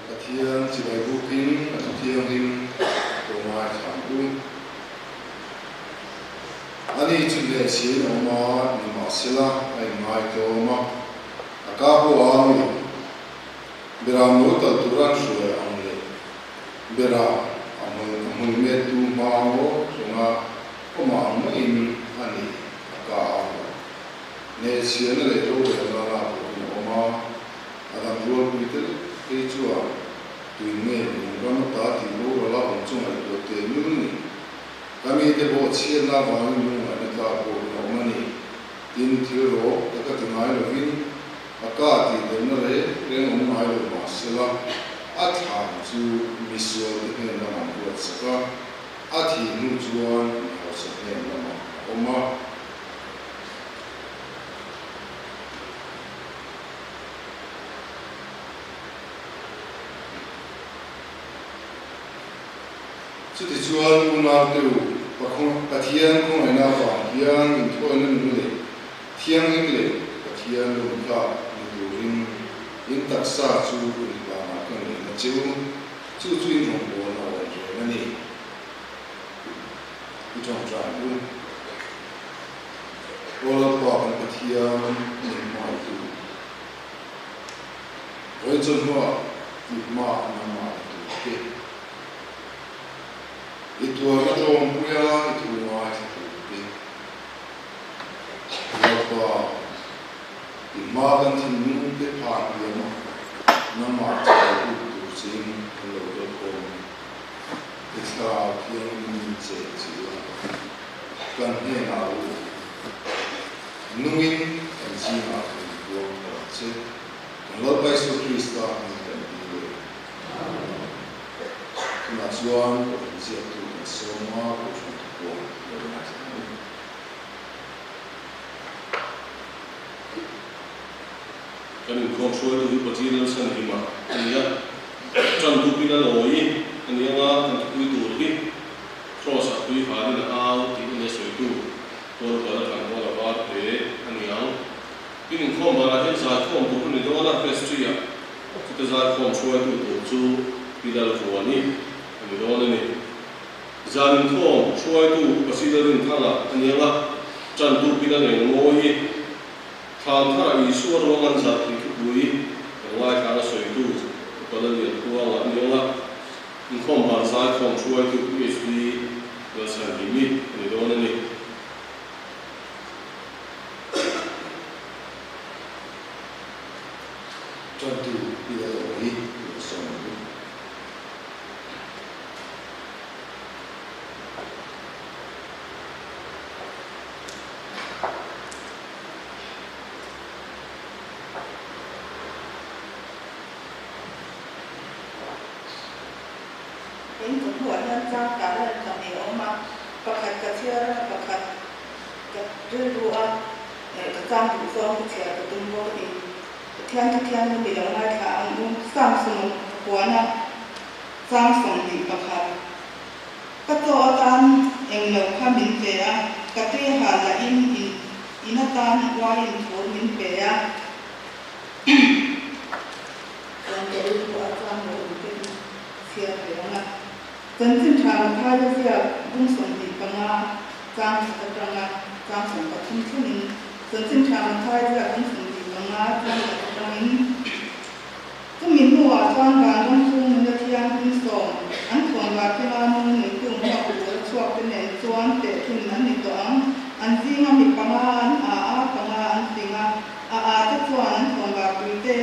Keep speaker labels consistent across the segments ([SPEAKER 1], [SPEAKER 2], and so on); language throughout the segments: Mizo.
[SPEAKER 1] Pathian chibai bukin a thu thianghlim lo ngaithla ang u. Ani chu hnehchhin a awm a, nimahsela a inngaitawm a, a ka pawh a ang lo. Beram lo tal tura an hruai ang leh beram a hmul mettu hma ngaw renga awm ang maiin a ni a ka ang lo. Hnehchhiahna leh rorelna lak lohin a awm a, a dang rualpui te phei chuan tuin nge lung ram ata tih boral a awm chu ngaihtuah teh lul ni. Ka mite pawh chhiatna avangin lungngaihna tlak pawhin a awm a ni. Tin, thil rawh taka ti ngai lovin a ka tih derna reng reng awm ngai lo mah sela, a thlan chu misualte hnen lamah an ruatsak a, a thih hnu chuan mi hausa hnen lamah a awm a. Chutichuan unaute u, Pathian khawngaihna avang hian inthawina nung leh thianghlim leh Pathian lawmtlak ni turin in taksa chu inhlanah ka ngeina che u, chu chu in rawngbawlna awm reng a ni. I tawngtai u. Aw Lalpa kan Pathian min hmaitu, vawi chawhnuah i hma nangmah la tur te, i tuarna tlawmpuia i thu ngaithla tur te, Lalpa i hma kan thinlung te phah hliam a, nangmah chhai lut tur chein kan lo kal khawm a ni. I thlarau thianghlim che chil a. Kan hnenah u nungin kan zingah kan buang thar ang che. Kan Lalpa Isua Krista hming kan dil e. Amen. Tunah chuan Kohhran ziaktu kan sawm a, Kohhran thupuan lo ngaithla ang u.
[SPEAKER 2] Kan inkhawm hruaitu hi Pathian Lalchhanhima a ni a, ṭan dupin a lawi a ni anga kan thupui tur hi Kraws-ah tui halin a au tih a nia sawitu tual kal a thlan hual a var hle a ni ang. Tin inkhawm banah hian zaikhawm tur a ni dawn a, vestry-ah chute zaikhawm hruaitu tur chu Pi Lalvuani a ni dawn a ni. Zan inkhawm hruaitu Upa Sila Rinthanga a ni ang a, ṭantu Pi Lalengmawii, Thlan tharah Isua ruang an zah tih thupui kan ngaithlang a sawitu Upa Laliankuanga a ni ang a, Inkhawm ban zaikhawm hruaitu PHD Lalchhanhimi a ni dawn a ni.
[SPEAKER 1] Tantu pi la tawh hi i sawm ang u.
[SPEAKER 3] In ka hmuh hian chang tah lan pahnih a awm a, pakhat ka chhiar a, pakhat ka rilru a, ka chang duh zawng ka chhiar ka tum bawk a ni. Pathian thu thianghlim i lo ngaithla ang u, Samson puan a chang 21. Ka chaw atan eng lo kha min pe a, ka tui a hal lahin in atan uaiin thur min pe a. Chuan ka rilru a chuan lo awm te hi chhiar ve ang a. Chanchin tha Mathaia ziak bung 25 chang khat atanga chang 13 thlengin Chanchin tha Mathaia ziak bung 25 chang khat atangin Chumi hnuah chuan vanram chu nula thianghlim sawm an thawnvar kenga nung neitu hmuak tur a chhuak te nen chuan tehkhin an ni tawh ang. An zinga mi panga an a a, panga an fing a. A a te chuan an thawnvar tui te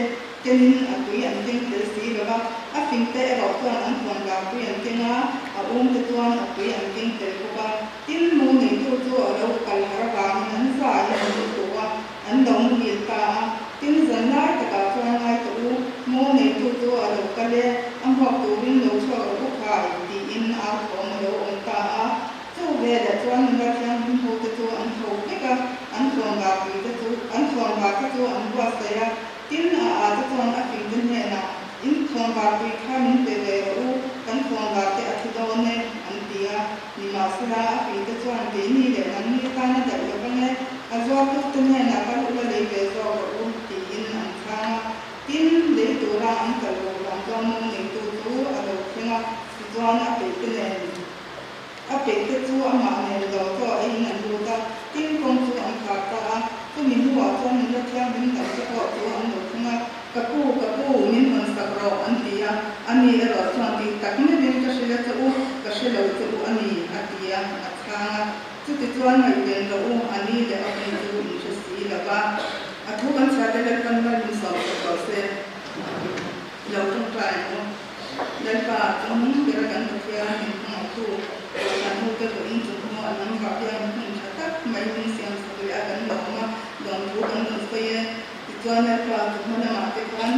[SPEAKER 3] kenin a tui an keng tel si lo va, a fing te erawh chuan an thawnvar tui an keng a, a um te chuan a tui an keng tel bawk a. Tin, mu neitu chu a lo kal har avangin an za in an lu tawh a, an lo muhil ta a. Tin, zan lai takah chuan ngai tawh u, mu neitu chu a lo kal e, a hmuak turin lo chhuak rawh u khai, tiin au thawm a lo awm ta a. Chu velah chuan nula thianghlim ho te chu an tho vek a, an thawnvar pui te chu, an thawnvar te chu an buatsaih a. Tin, a a te chuan a fing te hnenah, In thawnvar pui kha min pe ve rawh u, kan thawnvar te a thi dawn e, an ti a. Nimahsela, a fing te chuan, Keini leh nangni tana daih lo vang e, a zuartu te hnenah kal ula lei ve zawk rawh u, tiin an chhang a. Tin, lei tura an kal bo vang chuan mu nei. a, tichuan a peihte nen a peihte chu amah nen lo chaw eiin an lut a, tin kawng chu an khar ta a. Chumi hnuah chuan nula thianghlim dangte pawh chu an lo thleng a, Ka pu, ka pu, min hawn sak rawh, an ti a. Ani erawh chuan tih tak meuhin ka hrilh a che u, ka hre lo che u a ni, a ti a, a chhang a. Chutichuan ngaihven rawh u, a ni leh a hun chu in hre si lo va. A thu kan chhiate Lalpan mal min sawm sak rawh se. Lo tawngtai ang u. Lalpa, chungnung bera kan Pathian min hmangaihtu, Kohhran hute pawhin chu hnuah lam vah hian hun tha tak mai min siam sak leh a kan lawm a, lawmthu kan rawn sawi e. Tichuan Lalpa, chu hma lamah te khan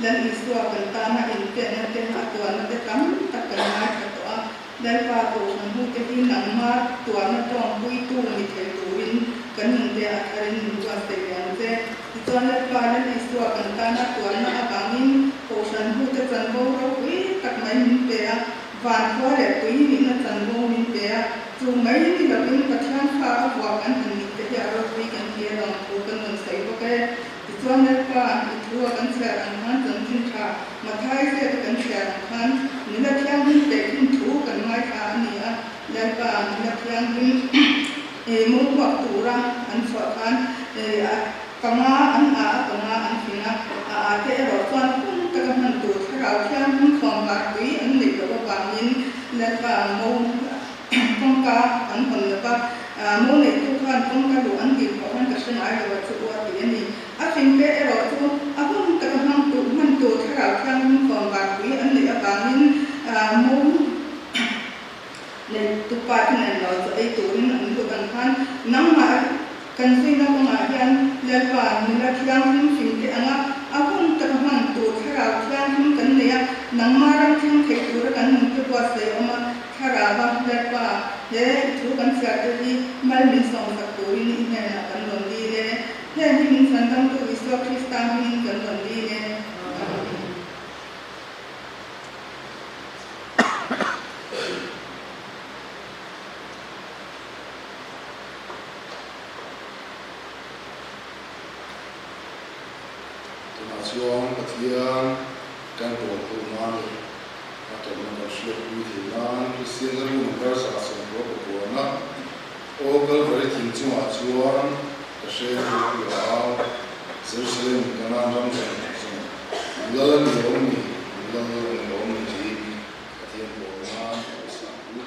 [SPEAKER 3] Lal Isua kan tana inpekna te, a tuarna te tam tak kan ngaithla tawh a. Lalpa, Kohhran hute hi nangma tuarna tawngpuitu ni thei turin kan nunte a tharin min buatsaih leh ang che. Tichuan Lalpa, Lal Isua kan tana tuarna avangin Kohhran hute chanvo ropui tak mai min pe a, van khua leh tui nihna chanvo min pe a, chu mai ni lovin Pathian fa a vuah kan han nih te hi a ropui kan ti a lawm thu kan rawn sawi bawk e. Tichuan Lalpa, i thu a kan chhiar ang khan chanchin tha, Mathai ziaka kan chhiar ang khan nula thianghlim tehkhin thu kan ngaithla a ni a, Lalpa, nula thianghlim mawngkuak tura an chhuah khan a panga an a a panga an fing a, a a te erawh chuan hun taka hman tur thlarau thianghlim khawnvar pui an neih loh avangin Lalpa mo kawngka an hawn lo va, mo neihtu khan kawngka luh an dil pawh khan ka hre ngai lo a chu u a ti a ni. A fingte erawh chu a hun taka hmang tur hman tur thlarau thianghlim khawnvar pui an neih avangin mo Neitupa te nen lo chaw ei turin an lut ang khan nangmah kan zuina kawngah hian Lalpa nula thianghlim hlim te anga a hun taka hman tur thlarau thianghlim kan nei a, nangmah ram thleng thei tura kan nunte buatsaih a awm a, Thlarauva Lalpa he i thu kan chhiar te hi mal min sawmsak turin i hnenah kan rawn dil e. Heng hi min chhandamtu Isua Krista hmingin kan rawn dil e. Amen.
[SPEAKER 1] Tunah chuan Pathian kan pawl ho nan leh a tawrhna kan hriatpui thei nan Kristian ram number 199 Aw Kalvari thing chungah chuan ka hre thupui a au. Jerusalem Kanaan ram zawng zawng lal a ni lawm ni, lal a ni lawm ni tiin Pathian pawl nan a awsa ang u.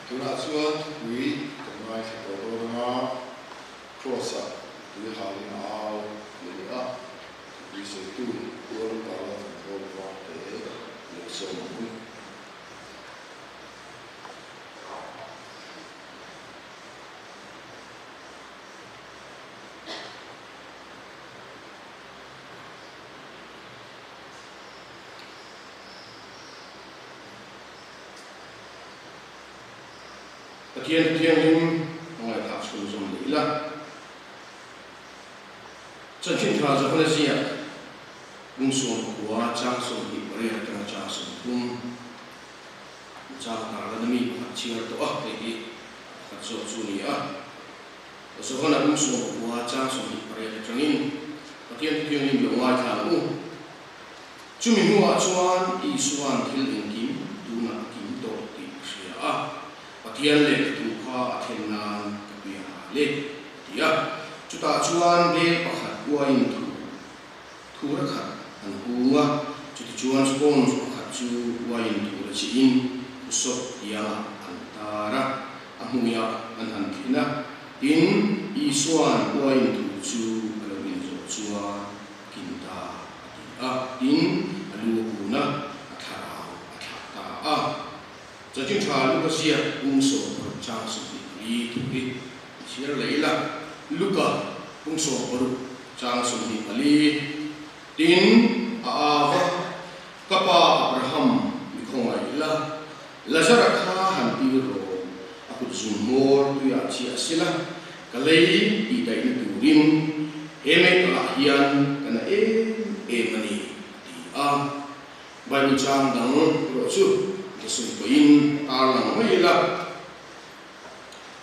[SPEAKER 1] Tunah chuan thupui kan ngaithla tawh dawn anga Kraws-ah tui halin a au tih a ni a, thupui sawitu Pual Pala kan hawl vang te lo sawm ang u.
[SPEAKER 2] Pathian Thianghlim a ngaithla chhunzawm leh ila. Chanchin tha Johana ziak Bungsawm khua chang 28 atanga chang 30 chang tarlan ami pakhat chhiar tawh a, hei hi pakhat zawk chu a ni a. Johana Bungsawm khua chang 28 atangin Pathian Thianghlim lo ngaithla ang u. Chumi hnuah chuan Isua'n thil engkim tunah a kim tawh tih a hria a, Pathian lehkha thu kha a thlen nan ka piang a le, a ti a. Chutah chuan bel pakhat uaiin thu thura khat an hung a, chutichuan sponge pakhat chu uaiin thura chiin thusawp tiangah an tar a, a hmuiah an han thlen a. Tin, Isua'n uaiin thu chu a lo inzawh chuan, Kin ta a ti a, tin, a lu a kun a, a thlarau a thlah ta a. Chanchin tha Luka ziak pung 16 chang 24 thu hi i chhiar leh ila. Luka pung 16 chang 24, Tin, a au a, Ka pa Abraham, mi khawngaih ila, Lazara kha han tir rawh, a kut zum hmawr tuiah chiah a sila, ka lei tih daihna turin he meitalh ah hian ka na em em a ni, a ti a. Bible chang dang erawh chu ka sawi pawhin a tarlang mai ila,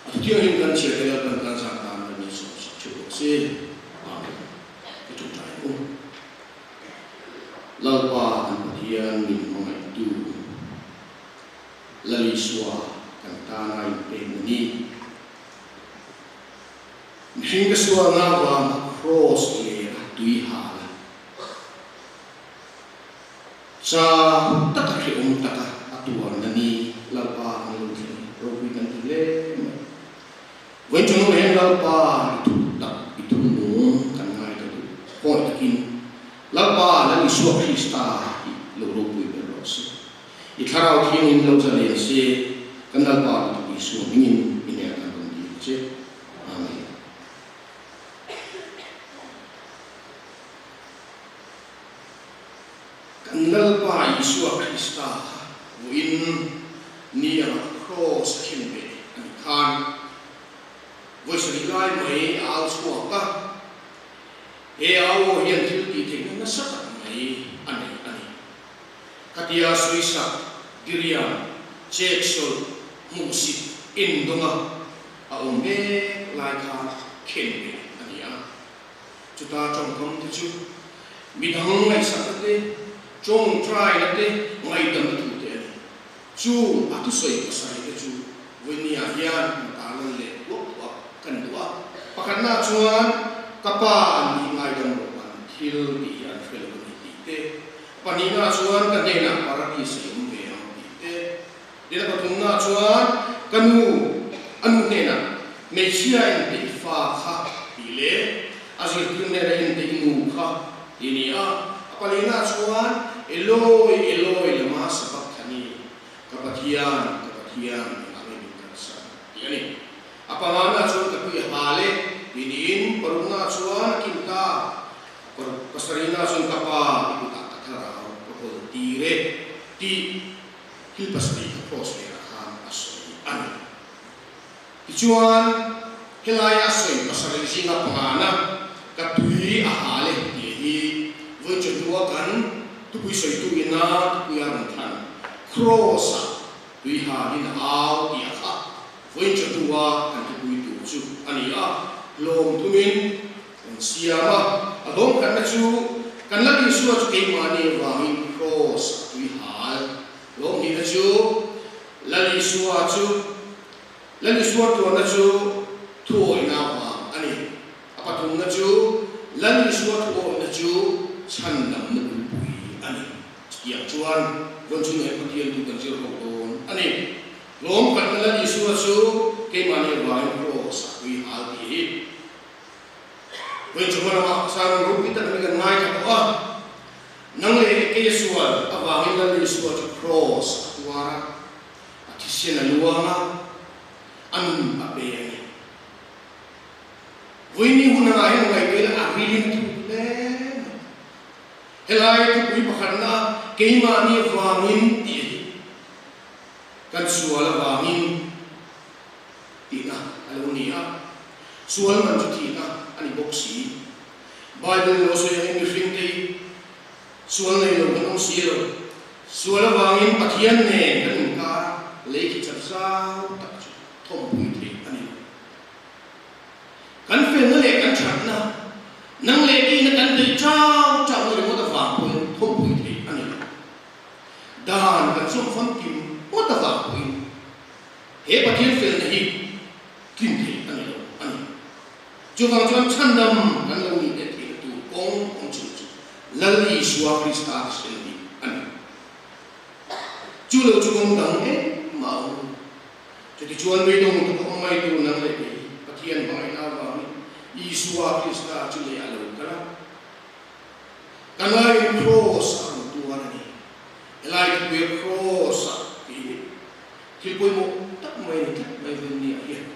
[SPEAKER 2] a thuthianghlim kan chhiar te Lalpan kan zah tan kan insawmsak theuh bawk si. Amen. Ka ṭawngṭai ang u. Lalpa kan Pathian min hmangaihtu Lal Isua kan tana inpek na ni. Mihring ka sualna avanga Kraws leh a tui hal a, cha taka hrehawm taka a tuarna ni Lalpa kan lo thleng ropui kan ti hle mai. Vawiin chu nung hian Lalpa i thu tak i thu nung kan ngai ta duh. Khawngaih takin Lalpa Lal Isua Krista hi lo ropui ber rawh se. I thlarau thiangin lo zalen se, kan Lalpa lutuk Isua hmingin i hneh kan rawn dil che. Amen. Kan Lalpa Isua Krista vawiin ni anga Kraws a khen ve a nih khan vawi sarih lai mai a au chhuak a, he au aw hian thil tih theihna nasa tak mai a nei a ni. Khatia sawisak, diriam, cheksawlh, hmuhsit, endawnga a awm mek lai kha khen ve a ni a. Chuta tawngkam te chu midang ngaihsakna te, tawngtaina te, ngaihdamna thu te a ni. Chu a thusawi pasarih te chu vawinia hian hmu tarlan leh huap huap kan duh a. Pakhatna chuan ka pa an nih ngaidam rawh an thil tih hi an hre lo a ni tih te, pahnihna chuan ka hnenah paradis a awm ve ang tih te, tin a pathumna chuan ka nu a nu hnenah hmeichhia in teh fa kha tih leh a zirtir hnena in teh nu kha tih a ni a, a palina chuan Eloi Eloi lama sabachthani ka Pathian ka Pathian engah nge min kalsan tih a ni. A pangana chuan ka tui a hal e tih niin parukna chuan a kim ta, pasarihna chuan ka pa i kutah ka thlarau ka hawl tir e tih Thil pasarih kha cross velah khan a sawi a ni. Tichuan, helaia a sawi pasarih zinga pangana ka tui a hal e tih hi vawi chawhnu a kan thupui sawitu ina thupui a rawn thlan cross-a tui halin a au tih a kha vawi chawhnu a kan thupui tur chu a ni a, hlawm thumin rawn siam a, a hlawm khatna chu kan Lal Isua chu keimahni avangin kraws a tui hal. Hlawm hnihna chu Lal Isua chu Lal Isua tuarna chu thuawihna avang a ni. A pathumna chu Lal Isua thuawihna chu chhandamna bulpui a ni. Chutiang chuan vawn chu nei Pathian tu kan zir ho dawn a ni. Hlawm khatna Lal Isua chu keimahni avangin Kraws a pui hal tih hi vawiin chawhma lamah sermon ropui tak in kan ngaithla tawh a. Nang leh kei a sual avangin Lal Isua chu Kraws a tuar a, a thisen a luang a, a nun a pe a ni. Vawiin hun angah hian ngaihtuah ila a rilin a thuk hle mai. Helai thupui pakhatna keimahni avangin tih hi kan sual avangin tihna a lo ni a, sual man chu thihna a ni bawk si. Bible lo sawi angin mihringte hi sual nei lo kan awm si lo. Sual avangin Pathian nen kan inkar a, lei khi chat zau tak chu thawmpui theih a ni lo. Kan felna leh kan thatna, nang leh keiin a kan beih chau chau na ringawt avang pawhin thawmpui theih a ni lo. Dan kan zawm famkim ngawt avang pawhin he Pathian felna hi tlin theih a ni lo a ni. Chuvang chuan chhandam kan lo nih leh theihna tur kawng awm chhun chu Lal Isua Krista thisen hi a ni. Chu lo chu kawng dang engmah a awm lo. Chutichuan beidawng tak a awm mai tur nang leh kei Pathian hmangaihna avangin Isua Krista chu lei a lo kal a. Ka ngaiin Kraws a rawn tuar a ni. Helai thupuia Kraws a tih hi thil pawimawh tak mai a ni tlat mai vawiin ni ah hian.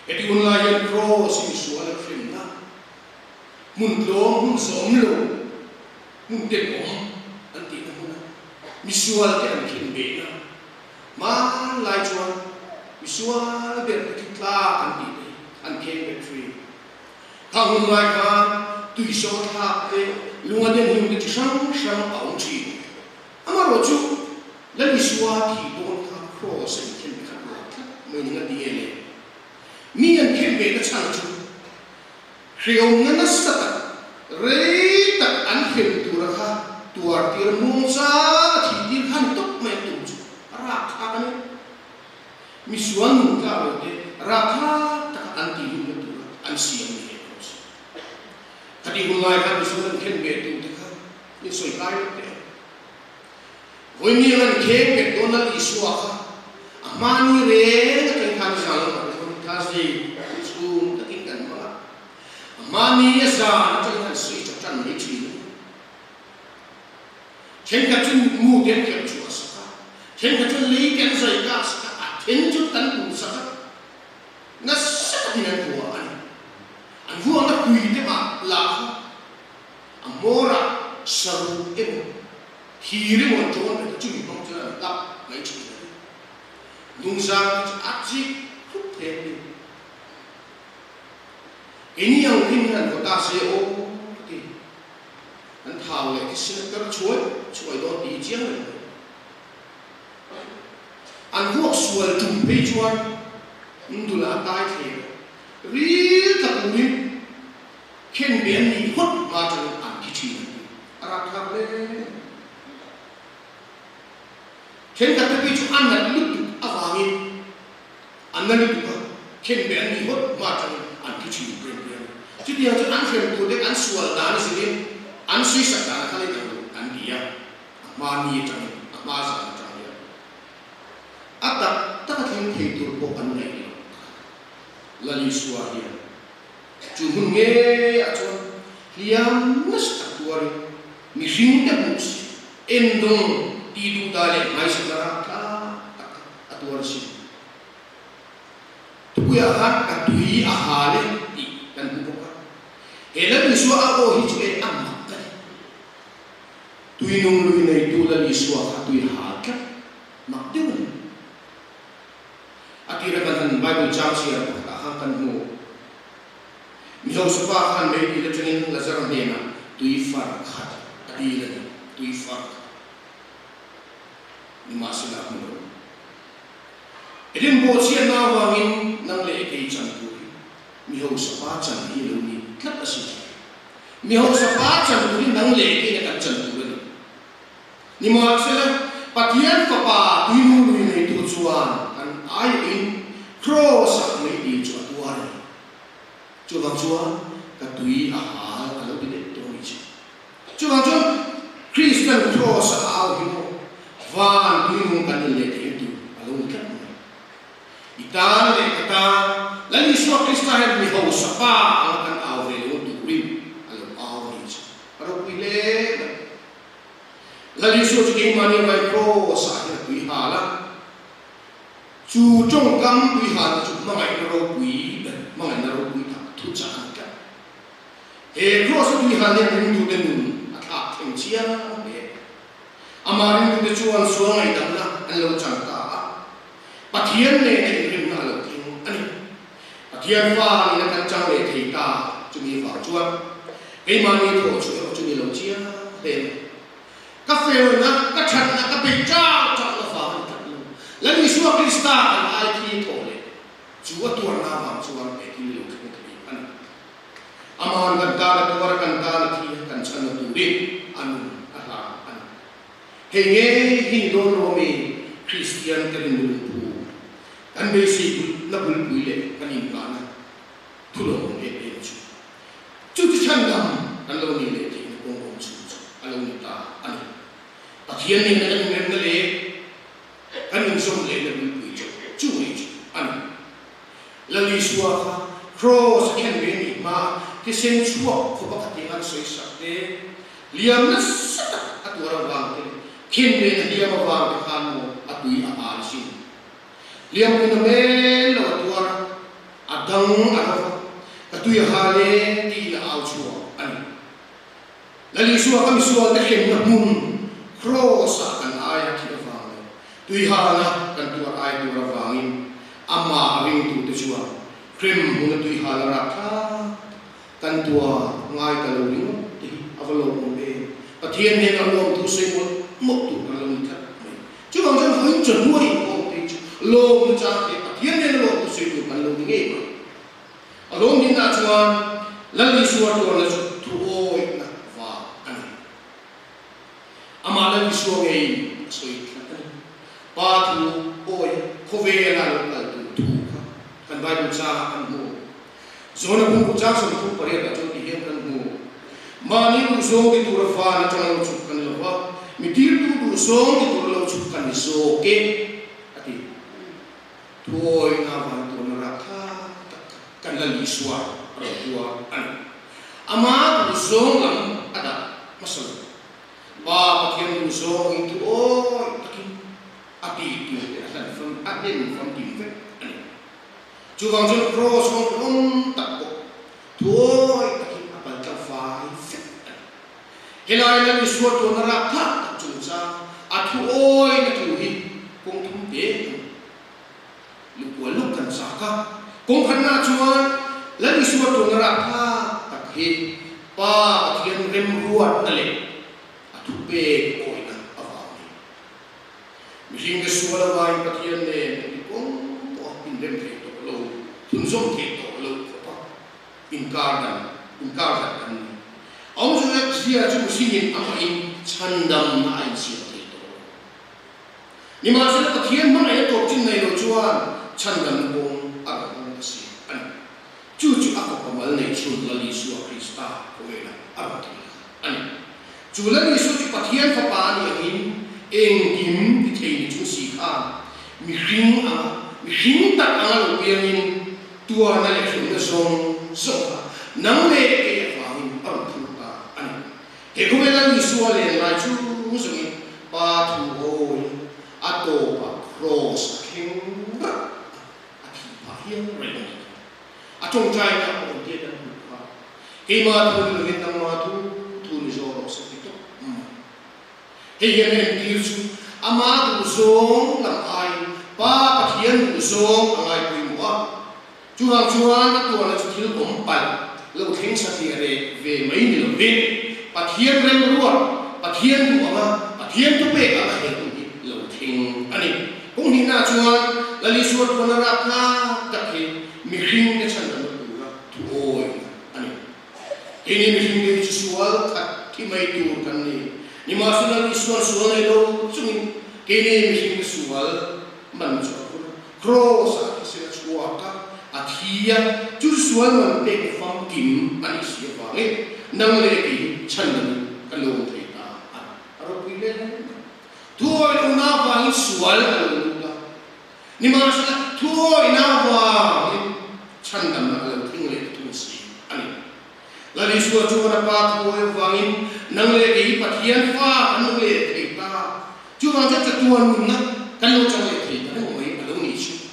[SPEAKER 2] Heti hun lai hian Kraws hi misual a hrimna, hmun tlawm, hmun zawm lo, hmun tenawm an tihna hmuna misual te an khinbehna, Hmanlai chuan misual ber te khi tlak an tih te hi an kheng bet thin. Kha hun lai khan tuisaw thlak te, lunga den hlim te chi hrang hrang a awm thin. Amaherawh chu Lal Isua thih dawn kha kraws a inkhen khat rual tlat mai ning a ti nge le? Mi an khen ve na chhan chu hreawmna nasa tak, rei tak an hrem tura kha tuar tir muang chang a thih tir kha ni tawp mai an tum chu a rak thlak a ni. Misual nun tlak lo te rak thlak taka an tih lumna tura an siam ni hek lo si. Khatih hun lai khan misual an khen ve tu te kha in sawi kai lo teh ang. Vawiin an kheng bet dawn Lal Isua kha a hmani reng atang khan zan lamah te chuan Thursday chu chhung takin kan hmang a, a hmani a zan atangin an sawi tha tan mai thin a ni. Thenkhat chu mu te an kherh chhuah sak a, thenkhat chuan lei te an zai kak sak a, a then chu tan tum sak a, nasa takin an vuah a ni. An vuahna pui te mah lah kha A hmawrah saruh emaw thir emaw an ṭawn reng a, chumi hmang chuan an hlap mai ṭhin a ni. Hnungzang te chu a chik khup thei ang ni. Keini ang hin hian vaw ta se aw ka ti. An thau leh thisen a per chhuai chhuai dawn tih hi chiang reng mai. An vuak sual ṭum phei chuan Ndula a tai thleng a, ril tla turin Khen ve an nih phawt hma atangin an thi thin an ti. A rapthlak hle mai. Thenkhat te phei chu a nat lutuk avangin an na lutuk a, khen ve an nih phawt hma atangin an thi thin pen pen a. Chutiang chu an hrem tur te an sual dan a zirin an suisak dan a kha leh dang lo an ti a, a hma ni atangin a hma zan atang hian a tak tak a thleng thei tur pawh an ngaih lo. Lal Isua hian Chu hmun ngeiah chuan hliam nasa tak tuarin mihring te hmuh si, endawng tih duh dah leh hmaisakna rak tlak tak kha a tuar a sin. Thupuiah khan ka tui a hal e tih kan hmu bawk a. He Lal Isua a aw hi chu e a mak a ni. Tui nung lui neitu Lal Isua kha tui hal tlat mak deuh a ni. A tira kan han Bible chang chhiar pakhatah khan kan hmu. Mizosupa khan mei dil atangin Lazara hnenah tui far khat a dil a ni, tui far khat. Nimahsela a hmu lo. Eden bawhchhiatna avangin nang leh kei chan tur hi Mihosapa chan hi a lo ni tlat asin. Mihosapa chan tur hi nang leh keiin a kan chan tur a ni. Nimahsela, Pathian Fapa tuinu lui neitu chuan kan aiawhin Kraws-ah mei dil chu a tuar a ni. Chuvang chuan ka tui a hal a lo ti daih tawh a ni che. Chuvang chuan Kristan Kraws-a a au hi maw van tuinung kan inleh theih tur a lo ni tlat.
[SPEAKER 4] Isua Krista hian mi hausa pa anga kan au ve lo turin a lo au a nih chu. A ropui hle mai. Lal Isua chu keimahni avai kraws ah hian a tui hal a. Chu tawngkam tui halna chu hmangaihna ropui ber, hmangaihna ropui tak thuchah a ni tlat. He kraws a tui hal hian ringtute nun a thlak thleng chiang hle. Amah ringtute chuan sual ngaihdamna an lo chang ta a. Pathian nena inrimna a lo thleng a ni. Pathian fa nena kan chang leh thei ta chumi vang chuan keimahni thawh chu erawh chu ni lo chiang hle mai. Ka felna, ka thatna, ka beih chau chauhna vang a ni tlat lo. Lal Isua Krista kan ai thi thawh leh chu a tuarna vang chuan he thil lo thleng thei a ni. Amahan kan tan a tuar a, kan tan a thi a, kan chhanna turin a nun a hlan a ni. Hei ngei hi ni dawn lo ami Kristian te rinna lungphu kan beisei bulna bulpui leh kan inngahna thu lo awm em em chu. Chu chu chhandam kan lo nih leh theihna kawng awm chhun chu a lo ni ta a ni. Pathian nena kan inremna leh kan inzawm lehna bulpui chu chu ngei chu a ni. Lal Isua kha Kraws a khen ve nih hma thisen chhuak khawpa khatiang an sawi sak te, liam nasa tak a tuar avang te, khen ve na hliam avang te khan maw a tui a hal sin. Hliam pui na mel lo a tuar a, a dang a ro va, ka tui a hal e tiin a au chhuak a ni. Lal Isua ka misual te hrenna hmun Kraws ah kan ai a thih avang leh tuihalna kan tuar ai tur avangin amah ringtute chuan hrem hmuna tuihal a rak thlak kan tuar ngai ta lo ringawt te hi a va lawmawm em. Pathian nen a lawm thu sawi mawlh mawlh tur kan lo ni tlat mai. Chuvang chuan vawiin chawhnu a inkhawm te hi chu lawmna chang te Pathian nen a lawm thu sawi tur kan lo ni ngei mai. A lawmnihna chuan Lal Isua tuarna chu thuawihna vang a ni. Amah Lal Isua ngeiin a sawi tlat a ni. Pa thu awi khawvela lo kal tur thu kha kan Bible changah kan hmu. Zona phungphu chang 38 ah chuan ti hian kan hmu, Mahni duhzawng ti tura van atanga lo chhuk kan lo va, mi tirtu duhzawng ti tura lo chhuk kan ni zawk e, a ti. Thuawina van tuarna rak tha tak kha kan la Isua a rawn tuar a ni. Ama duhzawng lam a dah hmasa lo. Pa Pathian duhzawng in thuawi takin a tih tur te a hlan fam a hlen famkim vek a ni. Chuvang chuan kraws kawng rawng tak pawh thuawi takin a pal tlang fai vek a ni. Helai Lal Isua tuarna rak tha tak chungchang a thuawina thu hi kawng thum te a ni. Lukua luk kan chak a, kawng khatna chuan Lal Isua tuarna rak tha tak hi Pa Pathian remruatna leh a thupek awihna avang a ni. Mihringte sual avangin Pathian nen engti kawng pawha inrem thei tawh lo, thunzawm thei tawh lo khawpa inkar dan, inkar hlat kan ni. Awm chu zia chu mihringin amahin chhandamna a insiam thei tawh lo. Nimahsela Pathian hmangaihna tawp chin nei lo chuan chhandamna kawng a rawn hawng ta si a ni. Chu chu a fapa mal nei chhun Lal Isua Krista khawvela a rawn thei a ni. Chu Lal Isua chu Pathian fapa a nih angin engkim ti thei ni chung si khan mihring anga mihring tak anga lo piangin tuarna leh hremna zawng zawng kha nang leh kei avangin a rawn phur ta a ni. He khawvel Lal Isua len lai chu zawngin Pa thu awi a tawpah kraws a thleng rat a, a thih phah hial reng a ni kha. A tawngtaina a awm tir kan hmuh kha. Keimah thu ni lovin nangmah thu thu ni zawk rawh se ti tawp mai. Hei hian a entir chu ama duhzawng lam aiin Pa Pathian duhzawng a ngaipawimawh a. Chuvang chuan a tuarna chu thil awm palh lo thleng satliah reh ve mai ni lovin Pathian remruat, Pathian duh anga Pathian thupek anga he hun hi lo thleng a ni. Kawng hnihnaah chuan Lal Isua tuarna rapthlak tak hi mihringte chhandamna tura thuawihna a ni. Keini mihringte hi chu sual khat thi mai tur kan ni. Nimahsela Lal Isua'n sual nei lo chungin keini mihringte sual man chu a phur a. Kraws-ah thisen a chhuak a, a thi a, chu sual man pek famkim a nih si avangin nang leh kei hi chhandamin kan lo awm thei ta a ni. A ropui hle mai. Thuawi lohna avangin sual a lo lut a, nimahsela thuawihna avangin. Chhandamna a lo thleng leh thung si a ni. Lal Isua chuan a Pa thuawi avangin nang leh kei hi Pathian fa kan lo leh thei ta. Chuvang chuan chatuan nunna kan lo chang leh thei ta reng mai a lo nih chu.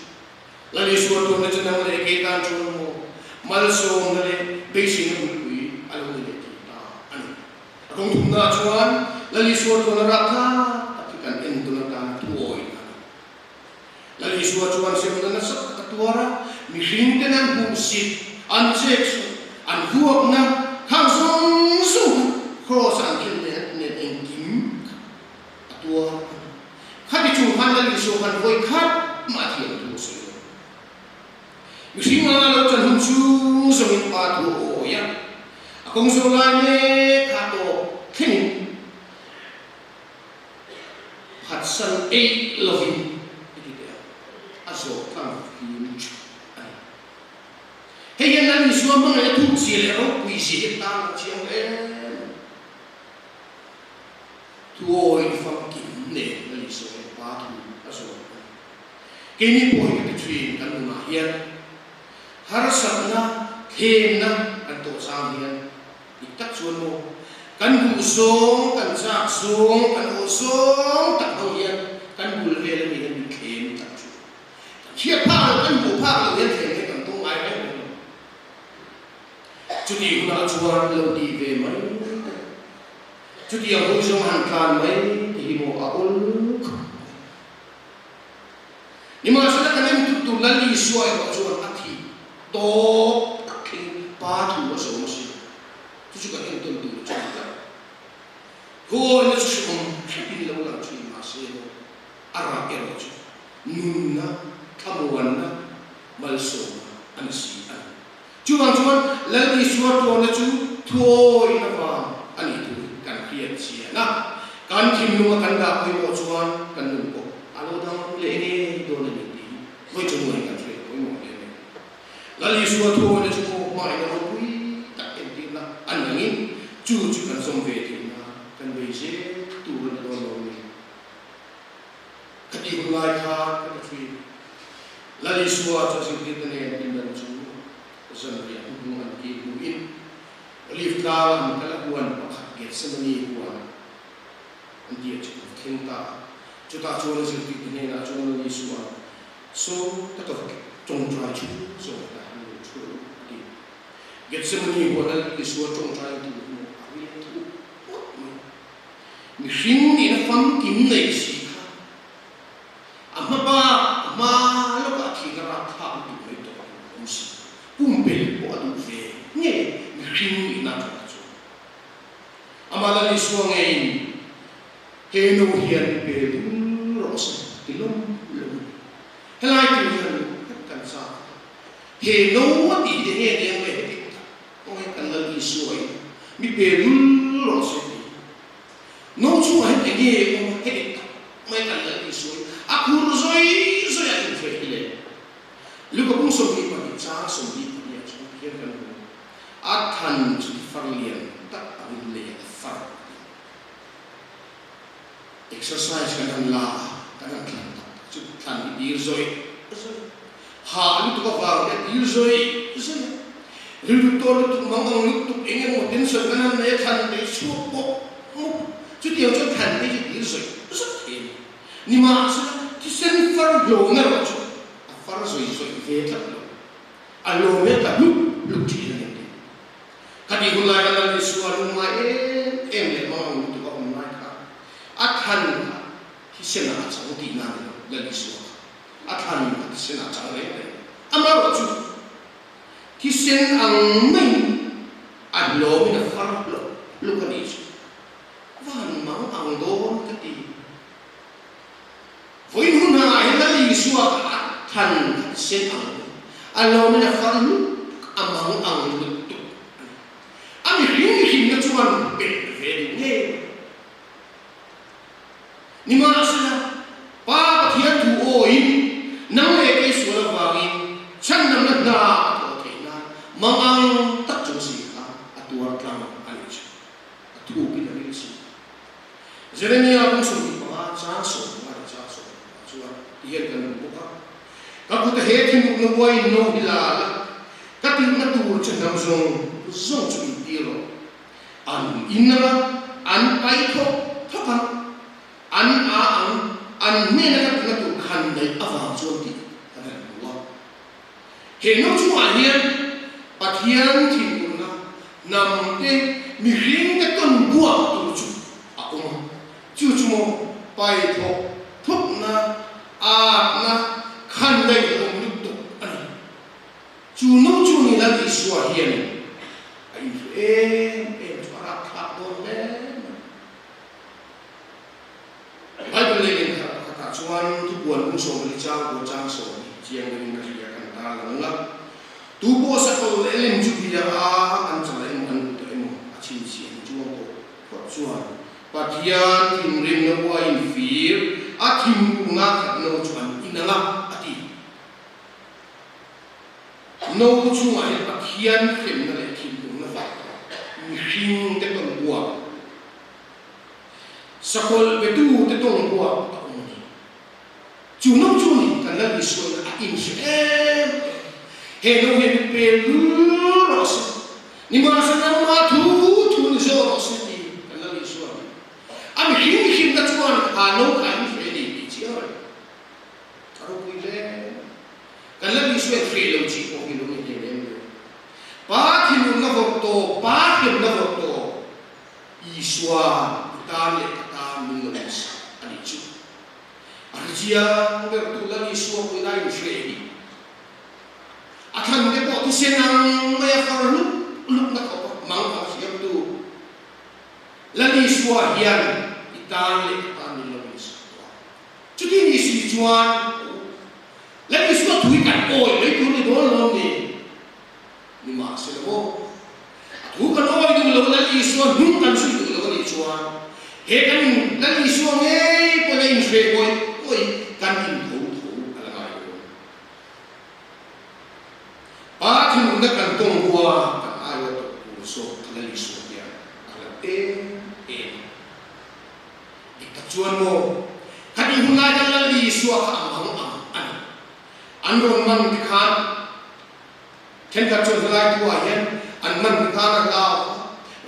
[SPEAKER 4] Lal Isua tuanna chu nang leh kei tan chuan maw malsawmna leh beiseina bulpui a lo ni leh thei ta a ni. A kawng thumnaah chuan Lal Isua tuanna rapthlak tak hi kan en tawn atana thuawi a ni. Lal Isua chuan semna nasa tak a tuar a, mihringten an hmuhsit, an cheksuh, an vuakna khang zawng zawng kha Kraws-a an khin nen nen engkim kha a tuar a ni. Khati chung khan Lal Isua khan vawi khat mah a thiam thu a sawi lo. Mihring anga lo chan hun chung zawngin Pa thu a awi a, a kawng zawh lai mek kha tawp thlengin, Phatsan eih lovin i ti teh a, a zawh tlang fim tha a ni. Hei hian Lal Isua hmangaihna thukzia leh ropuizia hi a tan a chiang hle mai. Thuawi famkim nen Lal Isua hian Pa thu a zawm a ni. Keini pawh hi ka ti thin kan nunah hian harsatna, thlemna kan tawh chang hian Dik tak chuan maw, kan duh zawng, kan chak zawng, kan awh zawng tak ho hian kan bul vel ami hian min thlem tak chu. Kan hriat phak loh, kan hmuh phak loh hian thlem hi kan tum ngai reng reng lo. Chutih hunah chuan lo tih ve mai te, chutiang hawi zawng han tlan mai te hi maw a awl khawp mai. Nimahsela kan en tut tur Lal Isua erawh chuan a thih tawp tak thleng Pa thu a zawm a si. Chu chu kan entawn tur chu a ni tlat. Huawina chu hrehawm hrepin lo lang thin mahse maw a rah erawh chu nunna, thlamuanna, malsawmna a ni si a ni. Chuvang chuan Lal Isua tuarna chu thuawina vang a nih thu hi kan hriat chian a, kan thinlunga kan dah pawimawh chuan kan nun pawh a lo dang leh ngei dawn a ni tih hi vawi chungah hian kan hriat pawimawh hle mai. Lal Isua thuawina chu maw hmaina ropui tak entirna a ni angin chu chu kan zawm ve theihna kan bei zel tur a ni dawn lo a ni. Khatih hun lai khan ka ti thin. Lal Isua chu a zirtirte nen pindan chu zanriah hnuhnung an kil hnuin Olive tlang an kal a huan pakhat Gethsemane huan an ti a chu a va thleng ta a. Chutah chuan a zirtirte hnenah chuan Lal Isua saw taka va tawngtai chu zawng ta an lo thu a ti. Gethsemane huan Lal Isua tawngtai an tih hnu a riak thu ngawt mai. Mihring nihna famkim nei si kha a hma bak a hma lawkah a thihna rapthlak lutuk mai tawh tur a awm si. Pumpelh pawh a duh ve nge mihring nihna atangah chuan. Amah Lal Isua ngeiin he no hian pe dul rawh se ti lawm lawm a ni. Helai tur hian kan kan chak a, he no a tih te nge nia nge heti tak Kawng hi kan Lal Isua in mi pe lul rawh se ti. No chungah hian enge awm a heti tak mai kan Lal Isua in a khur zawi zawi a inhreh hi le. Luka bung 22 chang 22 ah chuan hian kan hmu a than chu ti far lian tak angin lei a far a ti. Exercise kan han la a, kan han thlan tak tak chu thlan hi dir zawi zawi a, hah lutuk avang te dir zawi zawi a, rilru tawn lutuk mang ang lutuk eng emaw tension kan han nei a thlan te hi chhuak pawp mup a, chutiang chuan thlan te hi dir zawi zawi thei a ni. Nimahsela thisen far hlawm erawh chu a far zawi zawi ve tlat lo, a hlawm hian tla hlup hlup thin a ni ang. Khatih hun lai kha Lal Isua lungngai em em leh mang ang lutuk a awm lai kha a thlan kha thisen ah a chang tihna a ni lo, Lal Isua kha a thlan kha thisen ah a chang reng reng. Amaherawh chu thisen ang maiin a hlawmin a far hlawk hlawk a nih chu van mang ang dawn ka ti. Vawiin hun hangah hian Lal Isua kha a thlan kha thisen ang lut, a lawmin a far lut, a mang ang lut tuk a ni. A mihring mihrinna chuan belh ve duh ngei mai. Nimahsela, Pa Pathian thu awiin nang leh kei sual avangin chhandamna hna a thawh theih nan mang ang tak chung si kha a tuar tlang a nih chu. A thukin a ril si. Jeremia kawng 25 chang 15 leh chang 15 chuan ti hian kan hmu bawk a, Ka kut a he thinukna uaiin no hi la la, tirhna tur che hnam zawng zawng chu intir rawh. An in anga an pai thawk thawk ang, an a ang, an hnena ka tirhna tur khan daih avang chuan tih kan han hmu a. He no chungah hian Pathian thinurna hnam te mihring te tawn buak tur chu a awm a, chu chu maw pai thawk thawkna, atna, khan daih awm lutuk a ni. Chu no chu ni Lal Isua hianin a inhru em em chu a rapthlak dawn hle mai. Bible leh lehkha pakhatah chuan thupuan bung 40 chang pawh chang 20 chiang deuhin ka hria kan tar lang a. Tu pawh sakawlh leh lem chu bia a an chala emaw an kut emaw a chhinchhiah ni chuang pawh phawt chuan Pathian thinrimna uain fir a thinurna khat no chu an inang a, a ti. No chungah hian Pathian hremna leh thinurna vak mihring te tawn buak Sakawlh betu te tawng buak a awm a ni. Chu no chu ni kan Lal Isuaina a inhre em em. He no hian mi pe lul rawh se. Nimahse nangmah thu thu ni zawk rawh se ti kan Lal Isua hi. A mihring hrimna chuan kha no kha in hre ni tih chiang reng. A ropui hle. Kan Lal Isua in hre lo chi pawh hi lo ni hle lem lo. Pa thinurna vawrh tawp, pa hremna vawrh tawp. Isua i tan leh ka tan min lo insak a nih chu. A ri chiang ber tu Lal Isua pawhin a inhre hi. A thlan te pawh thisen ang mai a far hlup hlup na khawp a mang ang hriam tu Lal Isua hian i tan leh ka tan min lo insak tawh a. Chuti ni si chuan Lal Isua thu hi kan awi mai tur ni dawn lawm ni? Nimahsela maw, a thu kan awi duh lo, Lal Isua hnung kan zui duh lo a nih chuan, he kan Lal Isua ngei pawhin a inhreh ngawih ngawih kan intho tho a la ngai dawn. Pa thinurna kan tawng hua kan aiawh tawh tur zawk kha Lal Isua hian a la em em a. Dik tak chuan maw, khatih hun lai khan Lal Isua kha a mang ang a ni. An rawn man te khan Thenkhat chuan helai thuah hian an man te khan a hlau a,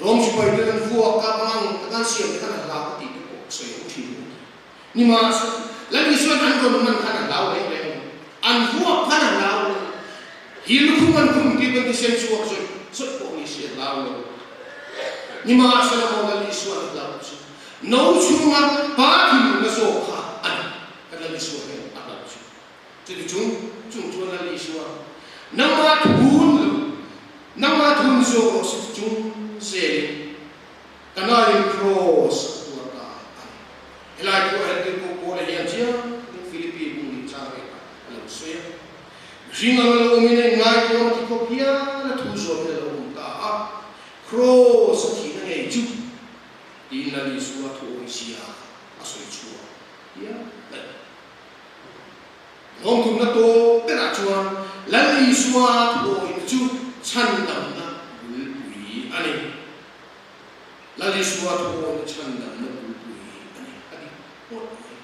[SPEAKER 4] Rom sipai ten an vuak a, mangang te khan siam te khan a hlau a tih te pawh sawi ang thin a ti. Nimahsela, Lal Isua'n an rawn man khan a hlau reng reng lo, an vuak khan a hlau lo, hi lukhum an khum tih pawn thisen chhuak zawih zawih pawh ni si a hlau lo. Nimahsela maw Lal Isua'n a hlau chu no chhunga pa thinlung a zawk kha a ni, kan Lal Isua hian a hlau chu. Chuti chung chung chuan Lal Isua, Nangmah thun lo, nangmah thun zawk rawh se ti chung zelin ka naiin kraws a tuar ta a ni. Helai thu a heltir pawh Paula hian chiang takin Philippi bung nih chang rengah a lo sawi a. Mihring anga lo awmin a inngaitawn a ti khawp hial a thu zawmin a lo awm ta a, kraws a thihna ngei chu tiin Lal Isua thu awizia a sawi chhuak hial a ni. Nghawngthumna tawp berah chuan Lal Isua thuawihna chu chhandamna bulpui a ni. Lal Isua thuawihna chhandamna bulpui a ni a dik ngawt mai.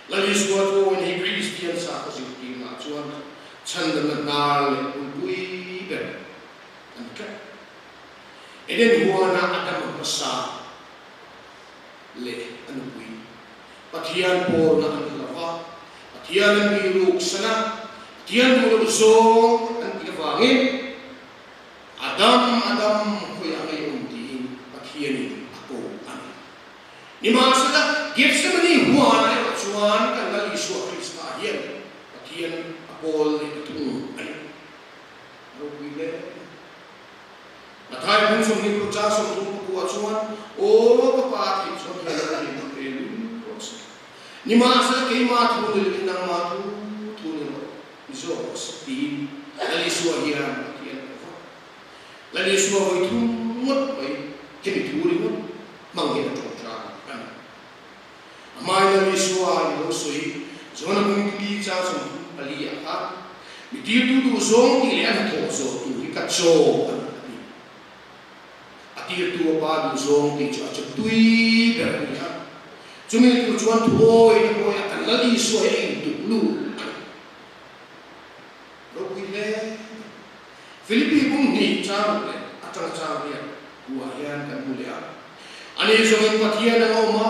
[SPEAKER 4] Lal Isua thuawihna hi Kristian sakhaw zirtirnaah chuan chhandamna hnar leh bulpui ber a ni tlat. Eden huana Adama hmasa leh a nupui Pathian pawlna an hla va, Pathian an bihruk san a, Pathian duh loh zawng an tih avangin Adam, Adam, khawiah ngei awm tiin Pathianin a ko a ni. Nimahsela, Gethsemane huan erawh chuan kan Lal Isua Krista hian Pathian a pawl leh ta thung a ni. Ropui hle. Mathai bung 20 pawh 39 chuan, Aw ka pa theih chuan hian a hlim a pe lul rawh se. Nimahsela keimah thu ni lovin nangmah thu thu ni rawh, ni zawk rawh se tiin Lal Isua hian Pathian a va. Lal Isua vawi thum ngawt mai hemi thu ringawt hmang hian a tawngtai a ni. A hmai Lal Isua i lo sawi John-a bung li chang 34 ah khan, Mi tirtu duh zawng tih leh a hnathawh zawh tur hi ka chaw a ni a ti. A tirtu a pa duh zawng tih chu a chaw tui ber a ni a. Chumi tur chuan thuawi na hawi a kan Lal Isua hi a intuk lut a ni. Ropui hle mai. Philippi. hnih chang ruk leh atanga chang riat buah hian kan hmu leh a. Ani zawngin Pathian ang a awm a,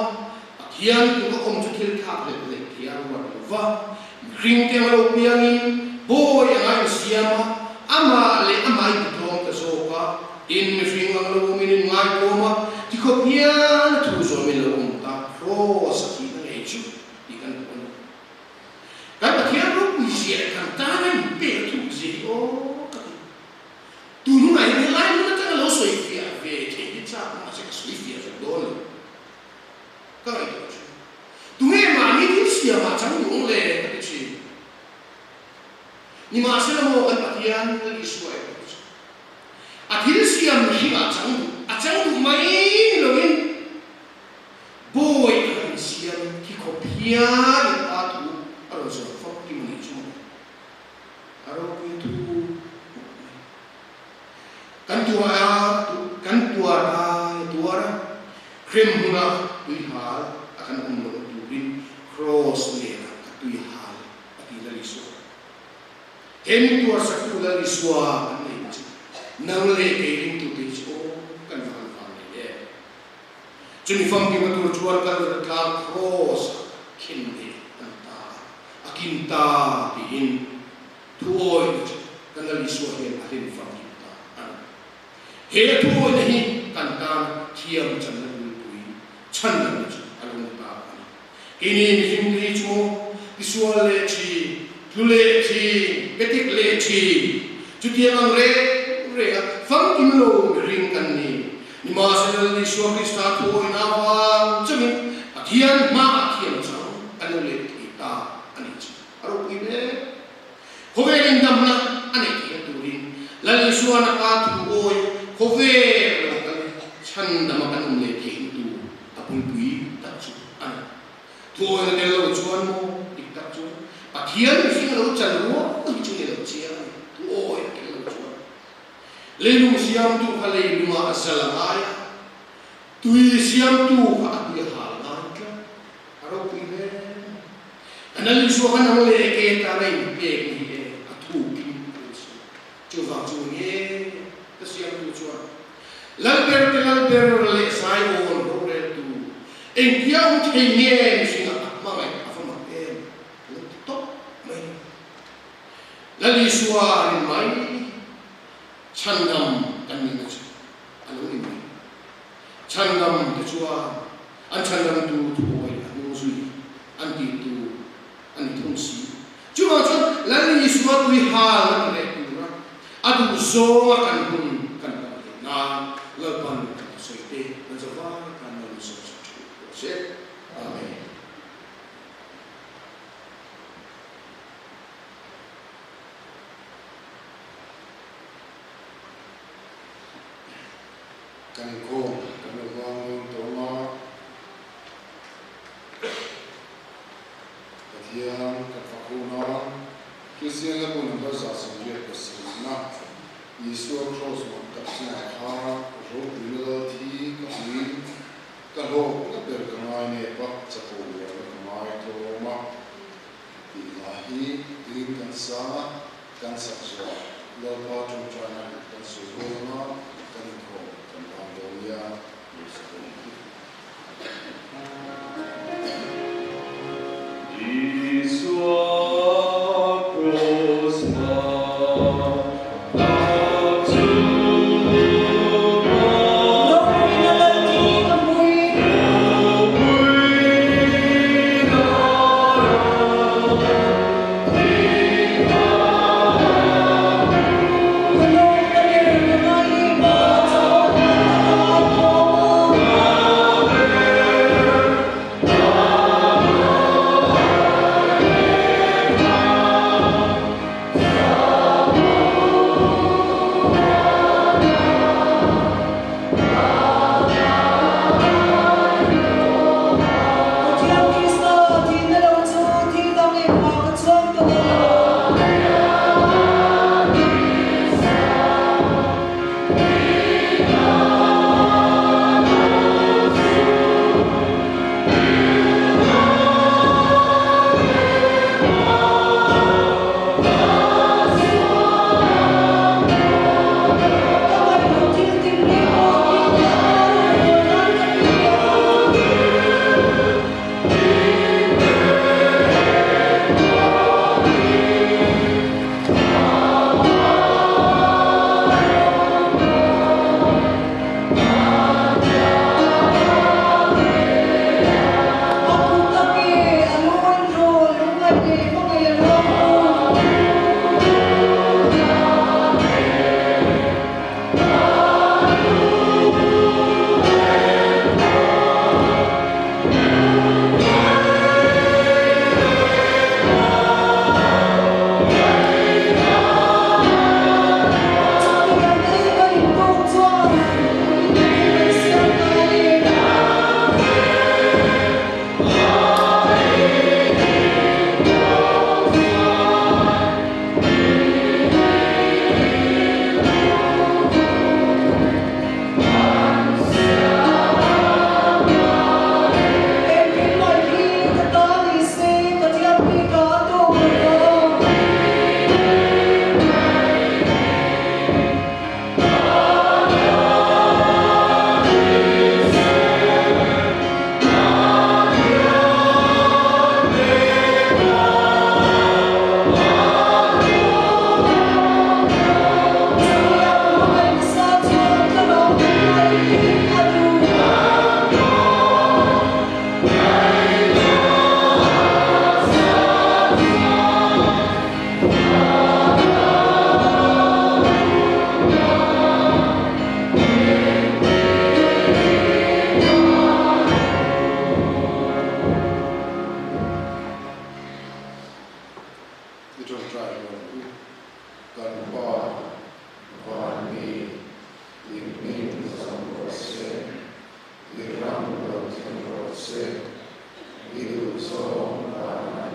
[SPEAKER 4] Pathian tluk a awm chu thil thlak hlelh leh thei a ruat lo va. Mihring te ang lo piangin bawi anga insiam a, amah leh amah intitlawm ta zawk a, tin mihring ang lo awmin inngaikawm a, tikhawp hian a thu zawmin lo awm ta, Kraws a thihna ngei chu tih kan hmu a ni. Kan Pathian ropui zia leh kan tan a inpek a thuk zia hi aw ka ti. Tun hunah hian helai hmun atanga lo sawi fiah ve theih hi chak mahse ka sawi fiah zawk dawn lo. Ka ngaihtuah thin. Tunge mahni thil siamah chang duh ang le ka ti thin. Nimahsela maw kan Pathian Lal Isua erawh chu a thil siam mihringah chang duh, a chang duh mai ni loin bawi a han insiam thi khawp hian in pa thu a rawn zawm fak kim a nih chu maw. A ropui thu khawp mai. Kan tuar a, kan tuar ai a tuar a, hrem hmuna tui hal a kan awm loh turin Kraws nena ka tui hal a ti Lal Isua. He min tuar saktu Lal Isua kan nei chu nang leh kei ringtute hi chu aw kan va han vang nei em. Chumi famkima tur chuan Kalvari tlang Kraws ah khin leh an ta a, a kin ta tiin. Thuawihna chu kan Lal Isua hian a hlim famkim ta a ni. He thuawihna hi kan tan thiam channa bulpui chhandanna chu a lo ni ta a ni. Keini mihring hi chu tisual leh thin, tlu leh thin, petik leh thin, chutiang ang reng renga famkim lo mihring kan ni. Nimahsela Lal Isua Krista thuawihna avang chungin Pathian hmaah thiam chang kan lo let thei ta a ni chu. A ropui hle. Khawvel indamna a neih theihna turin Lal Isuan a pa thu awi khawvel lo kal chhandama kan awm leh theihna tur a bulpui tak chu a ni. Thu awina tel lo chuan maw dik tak chuan Pathian mihring a lo chan rual hi chu ni lo chiang a ni. Thu awina tel lo chuan leilung siamtu kha leilungah a zal a ngai a, tui siamtu kha a tui a hal ngai tlat. A ropui hle. Kan Lal Isua kha nang leh ke tana inpek ni e, a thukin a lo sawi. Chuvang chu nge ka siamtu chuan Lalber te Lalber leh Zaiawn roreltu engtia awm thei nge mihringah a hmangaih a va mak em? A lo ti tawp mai. Lal Isua rin mai chhandam kan nihna chu a lo ni mai. Chhandam te chuan an chhandamtu thuawi a hnung zui an tihtu a ni thung si. Chuvang chuan Lal Isua tui hal a ti leh tura a duh zawnga kan hun kan hman theih nan Lalpan kan thusawi te kan zavai khan Lal Isua chu thu rawh se. Amen.
[SPEAKER 1] Kan inkhawm kan lo vang dawn tawh ang a, Pathian kan fak hun a, Kristian la hun number 187 na Isua Kraws mak tak chungah khan ropuina lal thi ka hmuin ka hlawkna ber ka ngai nep a, chapo rualna ka ngai tlawm a tih hla hi dingin kan sang a. Kan sak zuah Lalpa ṭawngṭaina kan sawi rual anga kan inkhawm kan vang dawn nia duhsak awm hi.
[SPEAKER 5] Isua Kraws hmang tak chu
[SPEAKER 6] Ropuina Lalthi ka hmui.
[SPEAKER 5] Ropuina
[SPEAKER 1] I ṭawngṭai hlawm ang u. Kan Pa, van mi, i hming zam rawh se, i ram lo thleng rawh se, i duhzawng vanah.